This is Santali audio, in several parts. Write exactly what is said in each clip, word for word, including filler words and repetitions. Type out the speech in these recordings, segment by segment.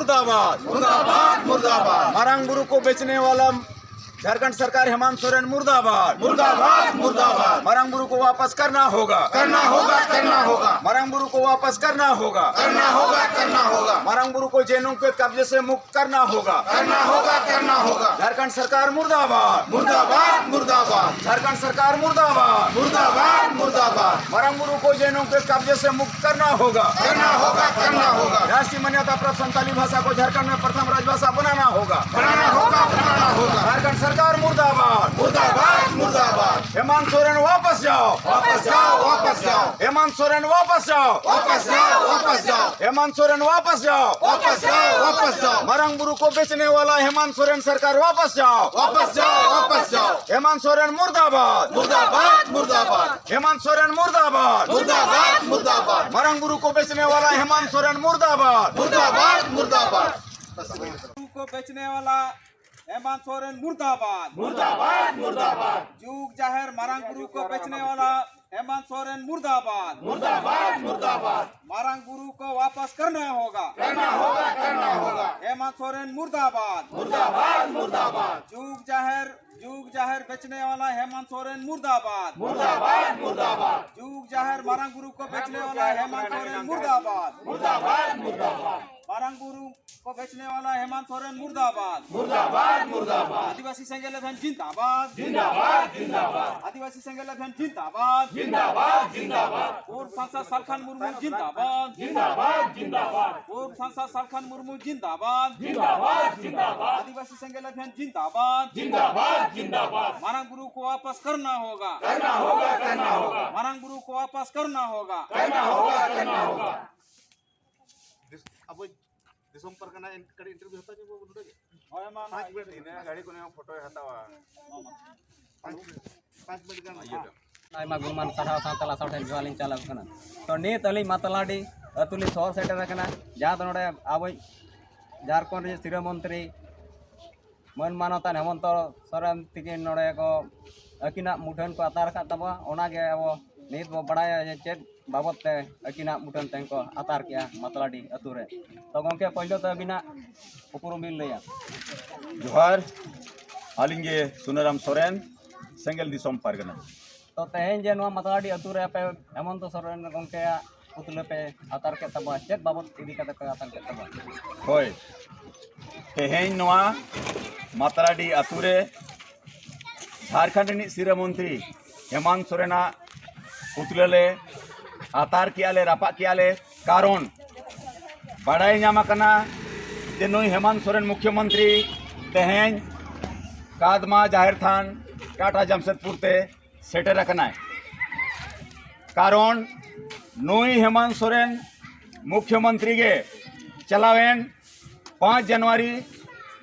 मुर्दाबाद। मुर्दाबाद, मुर्दाबाद। मारंग बुरु को बेचने वाला झारखंड सरकार हेमंत सोरेन मुर्दाबाद। मुर्दाबाद, मुर्दाबाद। मारंग बुरु को वापस करना होगा। करना होगा, करना होगा। मारंग बुरु को वापस करना होगा। करना होगा, करना होगा। मारंग बुरु को जेएनयू के कब्जे से मुक्त करना होगा। करना होगा, करना होगा। झारखंड सरकार मुर्दाबाद। मुर्दाबाद, मुर्दाबाद। झारखंड सरकार मुर्दाबाद। मुर्दाबाद, मुर्दाबाद। मारंग बुरु को जेएनयू के कब्जे से मुक्त करना होगा। करना होगा, करना होगा। राष्ट्रीय मान्यता प्राप्त संताली भाषा को झारखंड में प्रथम राजभाषा बनाना होगा। बनाना होगा, बनाना होगा। झारखंड सरकार मुर्दाबाद। मुर्दाबाद, मुर्दाबाद। हेमंत सोरेन वापस जाओ। वापस जाओ, वापस जाओ। हेमंत सोरेन वापस जाओ। वापस जाओ, वापस जाओ। हेमंत सोरेन वापस जाओ। वापस जाओ, वापस जाओ। मारंग बुरु को बेचने वाला हेमंत सोरेन सरकार वापस जाओ। वापस जाओ, वापस जाओ। हेमंत सोरेन मुर्दाबाद। मुर्दाबाद, मुर्दाबाद। हेमंत सोरेन मुर्दाबाद। मुर्दाबाद, मुर्दाबाद। मारंग बुरु को बेचने वाला हेमंत सोरेन मुर्दाबाद। मुर्दाबाद, मुर्दाबाद। बुरु को बेचने वाला हेमंत सोरेन मुर्दाबाद। मुर्दाबाद, मुर्दाबाद। जुग जाहिर मारंग बुरु को बेचने वाला हेमंत सोरेन मुर्दाबाद। मुर्दाबाद, मुर्दाबाद। मारंग बुरु को वापस करना होगा। करना होगा, करना होगा। हेमंत सोरेन मुर्दाबाद। मुर्दाबाद, मुर्दाबाद। जुग जाहिर, जुग जाहिर बेचने वाला हेमंत सोरेन मुर्दाबाद। मुर्दाबाद, मुर्दाबाद। जुग जाहिर मारंग बुरु को बेचने वाला हेमंत सोरेन मुर्दाबाद। मुर्दाबाद, मुर्दाबाद। मारंग बुरु को बेचने वाला हेमंत सोरेन मुर्दाबाद। मुर्दाबाद, मुर्दाबाद। आदिवासी सेंगेल अभियान जिंदाबाद। जिंदाबाद, जिंदाबाद। आदिवासी सेंगेल अभियान जिंदाबाद। जिंदाबाद, जिंदाबाद। पूर्व सांसद सालखन मुर्मू जिंदाबाद। जिंदाबाद, जिंदाबाद। पूर्व सांसद सालखन मुर्मू जिंदाबाद। जिंदाबाद, जिंदाबाद। आदिवासी सेंगेल अभियान जिंदाबाद। जिंदाबाद, जिंदाबाद। मारंग बुरु को वापस करना होगा। करना होगा, करना होगा। मारंग बुरु को वापस करना होगा। करना होगा, करना होगा। ᱫᱤᱥ-, ᱟᱵᱚ ᱫᱤᱥᱚᱢ ᱯᱟᱨᱜᱟᱱᱟ ᱮᱱ-, ᱠᱟᱹᱴᱤᱡ ᱤᱱᱴᱟᱨᱵᱷᱤᱭᱩ ᱦᱟᱛᱟᱣ ᱧᱚᱜ ᱵᱚᱱ ᱱᱚᱰᱮ ᱜᱮ᱾ ᱦᱳᱭ, ᱢᱟ, ᱢᱟ, ᱯᱟᱸᱪ ᱢᱤᱱᱤᱴ, ᱤᱱᱟᱹ ᱜᱷᱟᱹᱲᱤ ᱠᱚ ᱱᱤᱭᱟᱹ ᱯᱷᱳᱴᱳᱭ ᱦᱟᱛᱟᱣᱟ᱾ ᱯᱟᱸᱪ ᱢᱤᱱᱤᱴ, ᱯᱟᱸᱪ ᱢᱤᱱᱤᱴ ᱜᱟᱱ᱾ ᱤᱭᱟᱹ ᱫᱚ᱾ ᱟᱭᱢᱟ ᱜᱩᱱᱢᱟᱱ ᱥᱟᱨᱦᱟᱣ ᱥᱟᱶᱛᱮ ᱞᱟᱥᱟᱲ ᱴᱷᱮᱱ ᱡᱚᱦᱟᱨ ᱞᱤᱧ ᱪᱟᱞ ᱟᱠᱚ ᱠᱟᱱᱟ᱾ ᱛᱚ, ᱱᱤᱛ ᱟᱹᱞᱤᱧ ᱢᱟᱛᱟᱞᱟᱰᱤ ᱟᱹᱛᱩ ᱞᱤᱧ ᱥᱚᱦᱚᱨ ᱥᱮᱴᱮᱨ ᱟᱠᱟᱱᱟ, ᱡᱟᱦᱟᱸ ᱫᱚ ᱱᱚᱰᱮ ᱟᱵᱚᱭᱤᱡ ᱡᱷᱟᱲᱠᱷᱚᱸᱰ ᱨᱤᱱᱤᱡ ᱥᱤᱨᱟᱹ ᱢᱚᱱᱛᱨᱤ ᱢᱟᱹᱱ ᱢᱟᱱᱚᱛᱟᱱ ᱦᱮᱢᱚᱱᱛᱚ ᱥᱚᱨᱮᱱ ᱛᱤᱠᱤᱱ ᱱᱚᱰᱮ ᱠᱚ ᱟᱹᱠᱤᱱᱟᱜ ᱢᱩᱴᱷᱟᱹᱱ ᱠᱚ ᱟᱛᱟᱨ ᱟᱠᱟᱫ ᱛᱟᱵᱚᱣᱟ᱾ ᱚᱱᱟᱜᱮ ᱟᱵᱚ ᱱᱤᱛ ᱵᱚ ᱵᱟᱲᱟᱭᱟ ᱡᱮ ᱪᱮᱫ ᱵᱟᱵᱚᱫ ᱛᱮ ᱟᱹᱠᱤᱱᱟᱜ ᱢᱩᱴᱷᱟᱹᱱ ᱛᱮᱦᱮᱧ ᱠᱚ ᱟᱛᱟᱨ ᱠᱮᱜᱼᱟ ᱢᱟᱛᱞᱟᱰᱤ ᱟᱹᱛᱩ ᱨᱮ᱾ ᱛᱚ ᱜᱚᱢᱠᱮ, ᱯᱳᱭᱞᱳ ᱛᱮ ᱟᱹᱵᱤᱱᱟᱜ ᱩᱯᱨᱩᱢ ᱵᱤᱱ ᱞᱟᱹᱭᱟ᱾ ᱡᱚᱦᱟᱨ, ᱟᱹᱞᱤᱧ ᱜᱮ ᱥᱩᱱᱟᱨᱟᱢ ᱥᱚᱨᱮᱱ, ᱥᱮᱸᱜᱮᱞ ᱫᱤᱥᱚᱢ ᱯᱟᱨᱜᱟᱱᱟ᱾ ᱛᱚ ᱛᱮᱦᱮᱧ ᱡᱮ ᱱᱚᱣᱟ ᱢᱟᱛᱞᱟᱰᱤ ᱟᱹᱛᱩ ᱨᱮ ᱟᱯᱮ ᱦᱮᱢᱚᱱᱛᱚ ᱥᱚᱨᱮᱱ ᱜᱚᱢᱠᱮᱭᱟᱜ ᱯᱩᱛᱞᱟᱹ ᱯᱮ ᱟᱛᱟᱨ ᱠᱮᱫ ᱛᱟᱵᱚᱱᱟ, ᱪᱮᱫ ᱵᱟᱵᱚᱫ ᱤᱫᱤ ᱠᱟᱛᱮ ᱯᱮ ᱟᱛᱟᱨ ᱠᱮᱫ ᱛᱟᱵᱚᱱᱟ? ᱦᱳᱭ, ᱛᱮᱦᱮᱧ ᱱᱚᱣᱟ ᱢᱟᱛᱞᱟᱰᱤ ᱟᱹᱛᱩ ᱨᱮ ᱡᱷᱟᱲᱠᱷᱚᱸᱰ ᱨᱤᱱᱤᱡ ᱥᱤᱨᱟᱹ ᱢᱚᱱᱛᱨᱤ ᱦᱮᱢᱟᱱᱛ ᱥᱚᱨᱮᱱᱟᱜ ᱯᱩᱛᱞᱟᱹ ᱞᱮ ᱟᱛᱟᱨ ᱠᱮᱜᱼᱟ ᱞᱮ, ᱨᱟᱯᱟᱜ ᱠᱮᱜᱼᱟ ᱞᱮ᱾ ᱠᱟᱨᱚᱱ ᱵᱟᱲᱟᱭ ᱧᱟᱢ ᱟᱠᱟᱱᱟ ᱡᱮ ᱱᱩᱭ ᱦᱮᱢᱟᱱᱛ ᱥᱚᱨᱮᱱ ᱢᱩᱠᱷᱭᱚᱢᱚᱱᱛᱨᱤ ᱛᱮᱦᱮᱧ ᱠᱟᱫᱢᱟ ᱡᱟᱦᱮᱨ ᱛᱷᱟᱱ ᱴᱟᱴᱟ ᱡᱟᱢᱥᱮᱫᱽᱯᱩᱨ ᱛᱮ ᱥᱮᱴᱮᱨ ᱟᱠᱟᱱᱟᱭ᱾ ᱠᱟᱨᱚᱱ ᱱᱩᱭ ᱦᱮᱢᱟᱱᱛ ᱥᱚᱨᱮᱱ ᱢᱩᱠᱷᱭᱚᱢᱚᱱᱛᱨᱤ ᱜᱮ ᱪᱟᱞᱟᱣᱮᱱ ᱯᱟᱸᱪ ᱡᱟᱱᱩᱣᱟᱨᱤ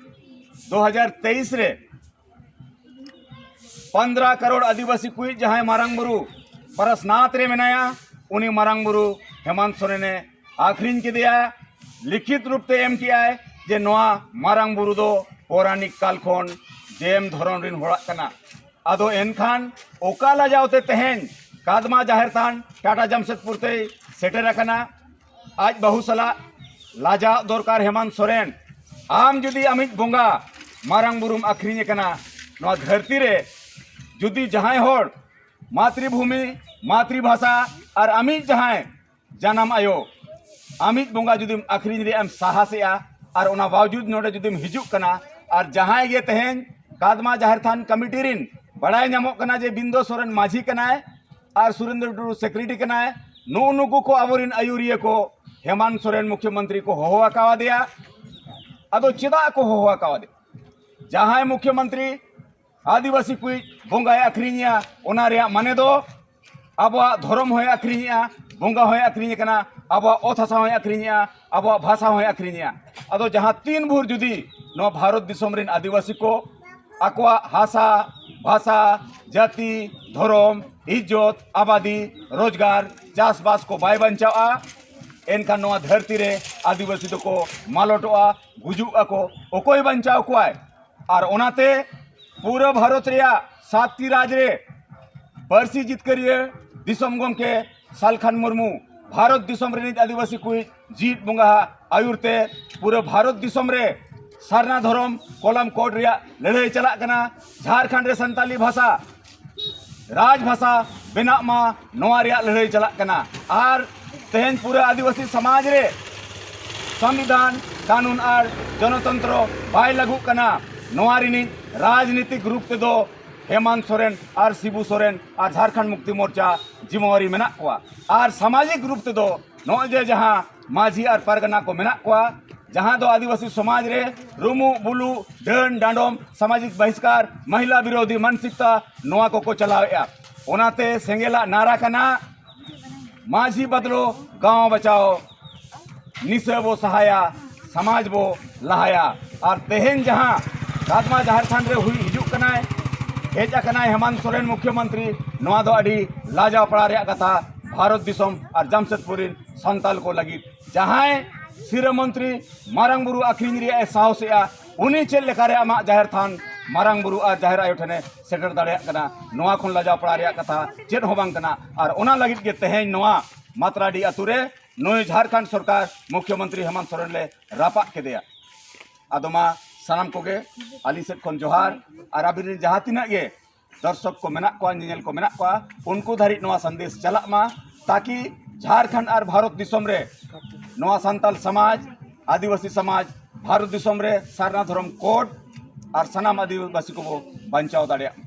ᱫᱩ ᱦᱟᱡᱟᱨ ᱛᱮᱭᱤᱥ ᱨᱮ ᱯᱚᱱᱫᱽᱨᱚ ᱠᱟᱨᱳᱲ ᱟᱹᱫᱤᱵᱟᱹᱥᱤ ᱠᱚᱭᱤᱡ ᱡᱟᱦᱟᱸᱭ ᱢᱟᱨᱟᱝ ᱵᱩᱨᱩ ᱯᱟᱨᱟᱥᱱᱟᱛᱷ ᱨᱮ ᱢᱮᱱᱟᱭᱟ, ᱩᱱᱤ ᱢᱟᱨᱟᱝ ᱵᱩᱨᱩ ᱦᱮᱢᱟᱱᱛ ᱥᱚᱨᱮᱱᱮ ᱟᱹᱠᱷᱨᱤᱧ ᱠᱮᱫᱮᱭᱟ᱾ ᱞᱤᱠᱷᱤᱛ ᱨᱩᱯ ᱛᱮ ᱮᱢ ᱠᱮᱜᱼᱟᱭ ᱡᱮ ᱱᱚᱣᱟ ᱢᱟᱨᱟᱝ ᱵᱩᱨᱩ ᱫᱚ ᱯᱳᱨᱟᱱᱤᱠ ᱠᱟᱞ ᱠᱷᱚᱱ ᱡᱮᱢ ᱫᱷᱚᱨᱚᱢ ᱨᱤᱱ ᱦᱚᱲᱟᱜ ᱠᱟᱱᱟ᱾ ᱟᱫᱚ ᱮᱱᱠᱷᱟᱱ ᱚᱠᱟ ᱞᱟᱡᱟᱣ ᱛᱮ ᱛᱮᱦᱮᱧ ᱠᱟᱫᱢᱟ ᱡᱟᱦᱮᱨ ᱛᱷᱟᱱ ᱴᱟᱴᱟ ᱡᱟᱢᱥᱮᱫᱽᱯᱩᱨ ᱛᱮᱭ ᱥᱮᱴᱮᱨ ᱟᱠᱟᱱᱟ? ᱟᱡ ᱵᱟᱹᱦᱩ ᱥᱟᱞᱟᱜ ᱞᱟᱡᱟᱜ ᱫᱚᱨᱠᱟᱨ ᱦᱮᱢᱟᱱᱛ ᱥᱚᱨᱮᱱ᱾ ᱟᱢ ᱡᱩᱫᱤ ᱟᱢᱤᱡ ᱵᱚᱸᱜᱟ ᱢᱟᱨᱟᱝ ᱵᱩᱨᱩᱢ ᱟᱹᱠᱷᱨᱤᱧ ᱟᱠᱟᱱᱟ, ᱱᱚᱣᱟ ᱫᱷᱟᱹᱨᱛᱤ ᱨᱮ ᱡᱩᱫᱤ ᱡᱟᱦᱟᱸᱭ ᱦᱚᱲ ᱢᱟᱛᱨᱤᱵᱷᱩᱢᱤ, ᱢᱟᱛᱨᱤᱵᱷᱟᱥᱟ ᱟᱨ ᱟᱢᱤᱡ ᱡᱟᱦᱟᱸᱭ ᱡᱟᱱᱟᱢ ᱟᱭᱳ, ᱟᱢᱤᱡ ᱵᱚᱸᱜᱟ ᱡᱩᱫᱤᱢ ᱟᱹᱠᱷᱨᱤᱧ ᱨᱮᱭᱟᱜ ᱮᱢ ᱥᱟᱦᱟᱥᱮᱜᱼᱟ ᱟᱨ ᱚᱱᱟ ᱵᱟᱣᱡᱩᱫ ᱱᱚᱰᱮ ᱡᱩᱫᱤᱢ ᱦᱤᱡᱩᱜ ᱠᱟᱱᱟ, ᱟᱨ ᱡᱟᱦᱟᱸᱭ ᱜᱮ ᱛᱮᱦᱮᱧ ᱠᱟᱫᱢᱟ ᱡᱟᱦᱮᱨ ᱛᱷᱟᱱ ᱠᱚᱢᱤᱴᱤ ᱨᱤᱱ ᱵᱟᱲᱟᱭ ᱧᱟᱢᱚᱜ ᱠᱟᱱᱟ ᱡᱮ ᱵᱤᱱᱫᱚ ᱥᱚᱨᱮᱱ ᱢᱟᱹᱡᱷᱤ ᱠᱟᱱᱟᱭ ᱟᱨ ᱥᱩᱨᱮᱱᱫᱨᱚ ᱴᱩᱰᱩ ᱥᱮᱠᱨᱮᱴᱟᱨᱤ ᱠᱟᱱᱟᱭ, ᱱᱩᱜᱼᱩ ᱱᱩᱠᱩ ᱠᱚ ᱟᱵᱚᱨᱤᱱ ᱟᱹᱭᱩᱨᱤᱭᱟᱹ ᱠᱚ ᱦᱮᱢᱟᱱᱛ ᱥᱚᱨᱮᱱ ᱢᱩᱠᱷᱭᱚᱢᱚᱱᱛᱨᱤ ᱠᱚ ᱦᱚᱦᱚ ᱟᱠᱟᱣᱟᱫᱮᱭᱟ᱾ ᱟᱫᱚ ᱪᱮᱫᱟᱜ ᱠᱚ ᱦᱚᱦᱚ ᱟᱠᱟᱣᱟᱫᱮᱭᱟ? ᱡᱟᱦᱟᱸᱭ ᱢᱩᱠᱷᱭᱚᱢᱚᱱᱛᱨᱤ ᱟᱹᱫᱤᱵᱟᱹᱥᱤ ᱠᱚᱭᱤᱡ ᱵᱚᱸᱜᱟᱭ ᱟᱹᱠᱷᱨᱤᱧᱮᱭᱟ, ᱚᱱᱟ ᱨᱮᱭᱟᱜ ᱢᱟᱱᱮ ᱫᱚ ᱟᱵᱚᱣᱟᱜ ᱫᱷᱚᱨᱚᱢ ᱦᱚᱸᱭ ᱟᱹᱠᱷᱨᱤᱧᱮᱜᱼᱟ, ᱵᱚᱸᱜᱟ ᱦᱚᱸᱭ ᱟᱹᱠᱷᱨᱤᱧᱮ ᱠᱟᱱᱟ, ᱟᱵᱚᱣᱟᱜ ᱚᱛ ᱦᱟᱥᱟ ᱦᱚᱸᱭ ᱟᱹᱠᱷᱨᱤᱧᱮᱜᱼᱟ, ᱟᱵᱚᱣᱟᱜ ᱵᱷᱟᱥᱟ ᱦᱚᱸᱭ ᱟᱹᱠᱷᱨᱤᱧᱮᱜᱼᱟ᱾ ᱟᱫᱚ ᱡᱟᱦᱟᱸ ᱛᱤᱱ ᱵᱷᱳᱨ ᱡᱩᱫᱤ ᱱᱚᱣᱟ ᱵᱷᱟᱨᱚᱛ ᱫᱤᱥᱚᱢ ᱨᱮᱱ ᱟᱹᱫᱤᱵᱟᱹᱥᱤ ᱠᱚ ᱟᱠᱚᱣᱟᱜ ᱦᱟᱥᱟ, ᱵᱷᱟᱥᱟ, ᱡᱟᱹᱛᱤ, ᱫᱷᱚᱨᱚᱢ, ᱤᱡᱽᱡᱚᱛ, ᱟᱵᱟᱫᱤ, ᱨᱳᱡᱽᱜᱟᱨ, ᱪᱟᱥᱵᱟᱥ ᱠᱚ ᱵᱟᱭ ᱵᱟᱧᱪᱟᱣᱜᱼᱟ, ᱮᱱᱠᱷᱟᱱ ᱱᱚᱣᱟ ᱫᱷᱟᱹᱨᱛᱤ ᱨᱮ ᱟᱹᱫᱤᱵᱟᱹᱥᱤ ᱫᱚᱠᱚ ᱢᱟᱞᱚᱴᱚᱜᱼᱟ, ᱜᱩᱡᱩᱜ ᱟᱠᱚ᱾ ᱚᱠᱚᱭ ᱵᱟᱧᱪᱟᱣ ᱠᱚᱣᱟᱭ? ᱟᱨ ᱚᱱᱟᱛᱮ ᱯᱩᱨᱟᱹ ᱵᱷᱟᱨᱚᱛ ᱨᱮᱭᱟᱜ ᱥᱟᱛᱴᱤ ᱨᱟᱡᱽ ᱨᱮ ᱯᱟᱹᱨᱥᱤ ᱡᱤᱛᱠᱟᱹᱨᱤᱭᱟᱹ ᱫᱤᱥᱚᱢ ᱜᱚᱢᱠᱮ ᱥᱟᱞᱠᱷᱟᱱ ᱢᱩᱨᱢᱩ ᱵᱷᱟᱨᱚᱛ ᱫᱤᱥᱚᱢ ᱨᱤᱱᱤᱡ ᱟᱹᱫᱤᱵᱟᱹᱥᱤ ᱠᱚᱭᱤᱡ ᱡᱤᱛ ᱵᱚᱸᱜᱟᱣᱟᱜ ᱟᱹᱭᱩᱨ ᱛᱮ ᱯᱩᱨᱟᱹ ᱵᱷᱟᱨᱚᱛ ᱫᱤᱥᱚᱢ ᱨᱮ ᱥᱟᱨᱱᱟ ᱫᱷᱚᱨᱚᱢ ᱠᱚᱞᱟᱢ ᱠᱳᱰ ᱨᱮᱭᱟᱜ ᱞᱟᱹᱲᱦᱟᱹᱭ ᱪᱟᱞᱟᱜ ᱠᱟᱱᱟ᱾ ᱡᱷᱟᱲᱠᱷᱚᱸᱰ ᱨᱮ ᱥᱟᱱᱛᱟᱞᱤ ᱵᱷᱟᱥᱟ ᱨᱟᱡᱽ ᱵᱷᱟᱥᱟ ᱵᱮᱱᱟᱜ ᱢᱟ, ᱱᱚᱣᱟ ᱨᱮᱭᱟᱜ ᱞᱟᱹᱲᱦᱟᱹᱭ ᱪᱟᱞᱟᱜ ᱠᱟᱱᱟ᱾ ᱟᱨ ᱛᱮᱦᱮᱧ ᱯᱩᱨᱟᱹ ᱟᱹᱫᱤᱵᱟᱹᱥᱤ ᱥᱚᱢᱟᱡᱽ ᱨᱮ ᱥᱚᱝᱵᱤᱫᱷᱟᱱ, ᱠᱟᱹᱱᱩᱱ ᱟᱨ ᱜᱚᱱᱚᱛᱚᱱᱛᱨᱚ ᱵᱟᱭ ᱞᱟᱹᱜᱩᱜ ᱠᱟᱱᱟ᱾ ᱱᱚᱣᱟ ᱨᱤᱱᱤᱡ ᱨᱟᱡᱽᱱᱤᱛᱤᱠ ᱨᱩᱯ ᱛᱮᱫᱚ ᱦᱮᱢᱟᱱᱛ ᱥᱚᱨᱮᱱ ᱟᱨ ᱥᱤᱵᱩ ᱥᱚᱨᱮᱱ ᱟᱨ ᱡᱷᱟᱲᱠᱷᱚᱸᱰ ᱢᱩᱠᱛᱤ ᱢᱳᱨᱪᱟ ᱡᱤᱢᱟᱣᱟᱨᱤ ᱢᱮᱱᱟᱜ ᱠᱚᱣᱟ᱾ ᱟᱨ ᱥᱟᱢᱟᱡᱤᱠ ᱨᱩᱯ ᱛᱮᱫᱚ ᱱᱚᱜᱼᱚᱭ ᱡᱮ ᱡᱟᱦᱟᱸ ᱢᱟᱹᱡᱷᱤ ᱟᱨ ᱯᱟᱨᱜᱟᱱᱟ ᱠᱚ ᱢᱮᱱᱟᱜ ᱠᱚᱣᱟ, ᱡᱟᱦᱟᱸ ᱫᱚ ᱟᱹᱫᱤᱵᱟᱹᱥᱤ ᱥᱚᱢᱟᱡᱽ ᱨᱮ ᱨᱩᱢᱩᱜ ᱵᱩᱞᱩᱜ, ᱰᱟᱹᱱ ᱰᱟᱸᱰᱚᱢ, ᱥᱟᱢᱟᱡᱤᱠ ᱵᱟᱦᱤᱥᱠᱟᱨ, ᱢᱟᱦᱤᱞᱟ ᱵᱤᱨᱳᱫᱷᱤ ᱢᱟᱱᱥᱤᱠᱛᱟ, ᱱᱚᱣᱟ ᱠᱚᱠᱚ ᱪᱟᱞᱟᱣᱮᱫᱼᱟ᱾ ᱚᱱᱟᱛᱮ ᱥᱮᱸᱜᱮᱞᱟᱜ ᱱᱟᱨᱟ ᱠᱟᱱᱟ, ᱢᱟᱹᱡᱷᱤ ᱵᱟᱫᱞᱳ ᱜᱟᱶ ᱵᱟᱪᱟᱣ, ᱱᱤᱥᱟᱹ ᱵᱚ ᱥᱟᱦᱟᱭᱟ, ᱥᱚᱢᱟᱡᱽ ᱵᱚ ᱞᱟᱦᱟᱭᱟ᱾ ᱟᱨ ᱛᱮᱦᱮᱧ ᱡᱟᱦᱟᱸ ᱠᱟᱫᱢᱟ ᱡᱷᱟᱲᱠᱷᱚᱸᱰ ᱨᱮ ᱦᱩᱭ ᱦᱤᱡᱩᱜ ᱠᱟᱱᱟᱭ, ᱦᱮᱡ ᱟᱠᱟᱱᱟᱭ ᱦᱮᱢᱟᱱᱛ ᱥᱚᱨᱮᱱ ᱢᱩᱠᱷᱭᱚᱢᱚᱱᱛᱨᱤ, ᱱᱚᱣᱟ ᱫᱚ ᱟᱹᱰᱤ ᱞᱟᱡᱟᱣ ᱯᱟᱲᱟ ᱨᱮᱭᱟᱜ ᱠᱟᱛᱷᱟ ᱵᱷᱟᱨᱚᱛ ᱫᱤᱥᱚᱢ ᱟᱨ ᱡᱟᱢᱥᱮᱫᱽᱯᱩᱨ ᱨᱤᱱ ᱥᱟᱱᱛᱟᱞ ᱠᱚ ᱞᱟᱹᱜᱤᱫ᱾ ᱡᱟᱦᱟᱸᱭ ᱥᱤᱨᱟᱹ ᱢᱚᱱᱛᱨᱤ ᱢᱟᱨᱟᱝ ᱵᱩᱨᱩ ᱟᱹᱠᱷᱨᱤᱧ ᱨᱮᱭᱟᱜ ᱮ ᱥᱟᱦᱚᱥᱮᱜᱼᱟ, ᱩᱱᱤ ᱪᱮᱫ ᱞᱮᱠᱟᱨᱮ ᱟᱢᱟᱜ ᱡᱟᱦᱮᱨ ᱛᱷᱟᱱ ᱢᱟᱨᱟᱝ ᱵᱩᱨᱩ ᱟᱨ ᱡᱟᱦᱮᱨ ᱟᱭᱳ ᱴᱷᱮᱱᱮ ᱥᱮᱴᱮᱨ ᱫᱟᱲᱮᱭᱟᱜ ᱠᱟᱱᱟ? ᱱᱚᱣᱟ ᱠᱷᱚᱱ ᱞᱟᱡᱟᱣ ᱯᱟᱲᱟ ᱨᱮᱭᱟᱜ ᱠᱟᱛᱷᱟ ᱪᱮᱫ ᱦᱚᱸ ᱵᱟᱝ ᱠᱟᱱᱟ᱾ ᱟᱨ ᱚᱱᱟ ᱞᱟᱹᱜᱤᱫ ᱜᱮ ᱛᱮᱦᱮᱧ ᱱᱚᱣᱟ ᱢᱟᱛᱨᱟᱰᱤ ᱟᱛᱳ ᱨᱮ ᱱᱩᱭ ᱡᱷᱟᱲᱠᱷᱚᱸᱰ ᱥᱚᱨᱠᱟᱨ ᱢᱩᱠᱷᱭᱚᱢᱚᱱᱛᱨᱤ ᱦᱮᱢᱟᱱᱛ ᱥᱚᱨᱮᱱ ᱞᱮ ᱨᱟᱯᱟᱜ ᱠᱮᱫᱮᱭᱟ᱾ ᱟᱫᱚ ᱢᱟ ᱥᱟᱱᱟᱢ ᱠᱚᱜᱮ ᱟᱹᱞᱤᱧ ᱥᱮᱫ ᱠᱷᱚᱱ ᱡᱚᱦᱟᱨ, ᱟᱨ ᱟᱵᱤᱱ ᱨᱮᱱ ᱡᱟᱦᱟᱸ ᱛᱤᱱᱟᱹᱜ ᱜᱮ ᱫᱚᱨᱥᱚᱠ ᱠᱚ ᱢᱮᱱᱟᱜ ᱠᱚᱣᱟ, ᱧᱮᱧᱮᱞ ᱠᱚ ᱢᱮᱱᱟᱜ ᱠᱚᱣᱟ, ᱩᱱᱠᱩ ᱫᱷᱟᱹᱨᱤᱡ ᱱᱚᱣᱟ ᱥᱟᱸᱫᱮᱥ ᱪᱟᱞᱟᱜ ᱢᱟ, ᱛᱟᱠᱤ ᱡᱷᱟᱲᱠᱷᱚᱸᱰ ᱟᱨ ᱵᱷᱟᱨᱚᱛ ᱫᱤᱥᱚᱢ ᱨᱮ ᱱᱚᱣᱟ ᱥᱟᱱᱛᱟᱞ ᱥᱚᱢᱟᱡᱽ, ᱟᱹᱫᱤᱵᱟᱹᱥᱤ ᱥᱚᱢᱟᱡᱽ, ᱵᱷᱟᱨᱚᱛ ᱫᱤᱥᱚᱢ ᱨᱮ ᱥᱟᱨᱱᱟ ᱫᱷᱚᱨᱚᱢ ᱠᱳᱰ ᱟᱨ ᱥᱟᱱᱟᱢ ᱟᱹᱫᱤᱵᱟᱹᱥᱤ ᱠᱚᱵᱚ ᱵᱟᱧᱪᱟᱣ ᱫᱟᱲᱮᱭᱟᱜ ᱢᱟ᱾